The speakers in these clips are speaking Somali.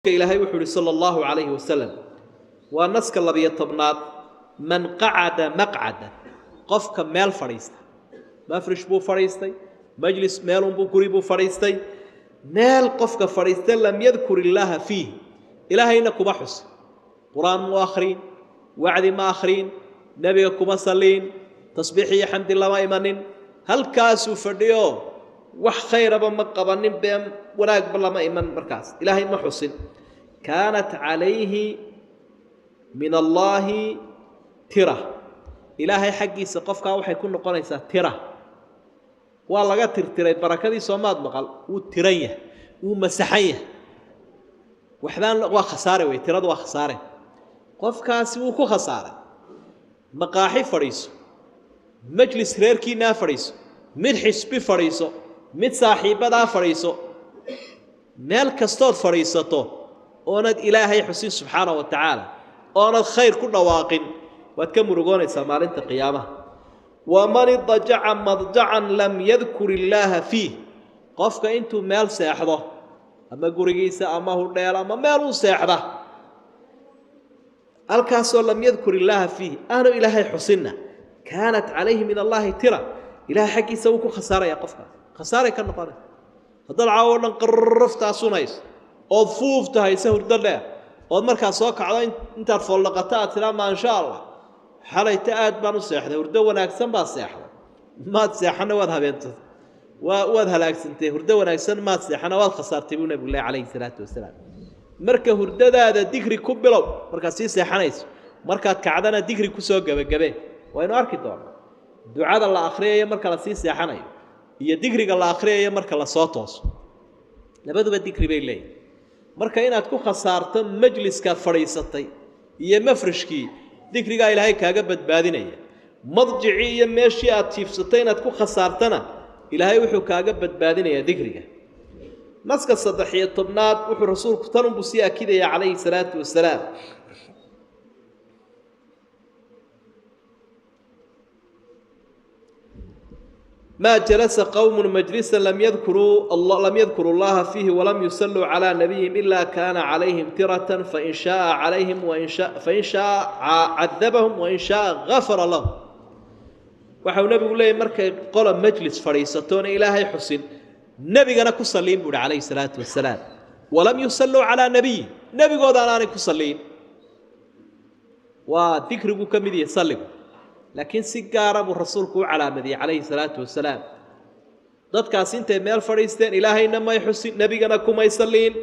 Ilaahay wuxuu uhi sala allahu calayhi wasalam, waa naska 12aad: man qacada maqcada, qofka meel fadhiista, mafrish buu fadhiistay, majlis meelunbuu guri buu fadhiistay, meel qofka fadhiista, lam yadkur illaaha fiih, ilaahayna kuma xusin, qur-aan mu akhriin, wacdi ma akhriin, nebiga kuma saliin, tasbiix iyo xamdi lama imanin, halkaasuu fadhiyo, wax khayraba ma qabanin, been wanaagba lama iman, markaas ilaahay ma xusin, kaanat calayhi min allaahi tira, ilaahay xaggiisa qofkaa waxay ku noqonaysaa tira, waa laga tirtiray barakadii. Soomaad maqal? Wuu tiran yahay, wuu masaxan yahay, waxbaan waa khasaare wey, tiradu waa khasaare, qofkaasi wuu ku khasaaray. Maqaaxi fadhiiso, majlis reerkiinaa fadhiiso, mid xisbi fadhiiso, mid saaxiibbadaa fadhiiso, meel kastood fadhiisato oonad ilaahay xusin subxaana wa tacaala, oonad khayr ku dhawaaqin, waad ka murugoonaysaa maalinta qiyaamaha. Waman idajaca madjacan lam yadkur illaaha fiih, qofka intuu meel seexdo, ama gurigiisa ama hudheel ama meel u seexda, halkaasoo lam yadkur illaaha fiih, aanu ilaahay xusinna, kaanat calayhi min allaahi tira, ilahay xaggiisa wuu ku khasaaraya, qofkaas khasaaray ka noqonaysa. Haddaad caawo o dhan qarraftaa sunayso ood fuufta hayse hurdo dheer, ood markaa soo kacdo intaad fooldhaqato aad tidhaa maansha allah, xalayta aad baan u seexday, hurdo wanaagsan baad seexday, maad seexana waad habeentay, waad halaagsantay, hurdo wanaagsan maad seexana, waad khasaartay buu nebigu leh calayhi salaatu wasalaam. Marka hurdadaada digri ku bilow markaad sii seexanayso, markaad kacdana digri kusoo gebagabe. Waynu arki doonaa ducada la akhriyayo marka la sii seexanayo iyo digriga la akhriyayo marka lasoo tooso, labaduba digri bay leeyihin. Marka inaad ku khasaarto majliskaad fadhiisatay iyo mafrishkii, dikrigaa ilaahay kaaga badbaadinaya. Madjicii iyo meeshii aad jiifsatay inaad ku khasaartana, ilaahay wuxuu kaaga badbaadinayaa dikriga. Naska 13aad wuxuu rasuulku tanunbuu sii akidaya calayhi salaatu wasalaam. Ma jalasa qowm majlisa lam yadkuruu llaha fiihi walam yusalluu calaa nabiyihim ila kaana calayhim tiratan, fain shaaa calayhim, fain shaaa cadabahum wain shaaa gafara lahum. Waxau nebigu leeyay markay qola majlis fadhiisatoona ilaahay xusin, nebigana ku salliin buu uhi calayhi salaatu wasalaam, walam yusalluu calaa nabiyi, nebigoodaan aanay ku salliin. Waa dikrigu ka mid yahay salligu, laakiin si gaara buu rasuulku u calaamadiyey calayhi salaatu wasalaam. Dadkaas intay meel fadhiisteen ilaahayna may xusin, nebigana kumay salliin,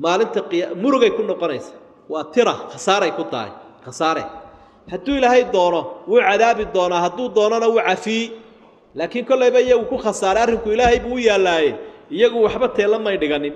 maalinta murugay ku noqonaysa, waa tira, khasaaray ku tahay, khasaare. Hadduu ilaahay doono wuu cadaabi doonaa, hadduu doonona wuu cafiyi, laakiin kollayba iyagu ku khasaaray, arrinku ilaahay buu u yaallaaye, iyagu waxba teella may dhiganin.